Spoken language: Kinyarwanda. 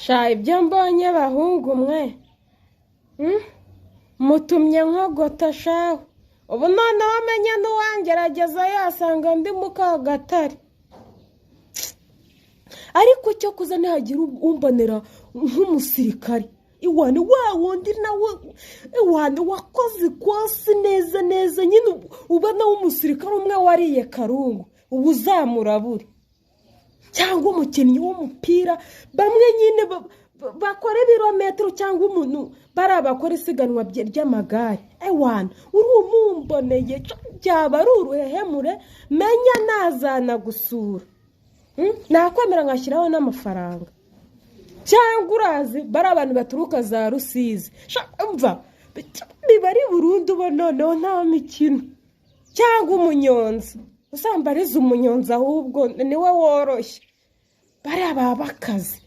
Sha, ibyo mbonye, bahungu mwe, Mutumye nkogota shahu. Ubu noneho amenya n'uwangerageza yasanga ndi Mukagatare. Ariko cyo kuza nihagira umbonera nk'umusirikare iwane, wa wundi nawe iwane wakoze ikosi neza neza nyine, ubona w'umusirikare umwe wariye karungu, ubu uzamurabure, cyangwa umukinnyi w'umupira, bamwe nyine bakora ibirometero, cyangwa umuntu bariya bakora isiganwa ry'amagare, ewana uri umumboneye byaba ari uruhehemure. Menya nazana gusura. Nakwemera ngashyiraho n'amafaranga. Cyangwa urazi bari abantu baturuka za Rusizi, mva biba ari burundu uba noneho nta mikino. Cyangwa umunyonzi, usambariza umunyonzi ahubwo niwe woroshye, bariya baba bakaze.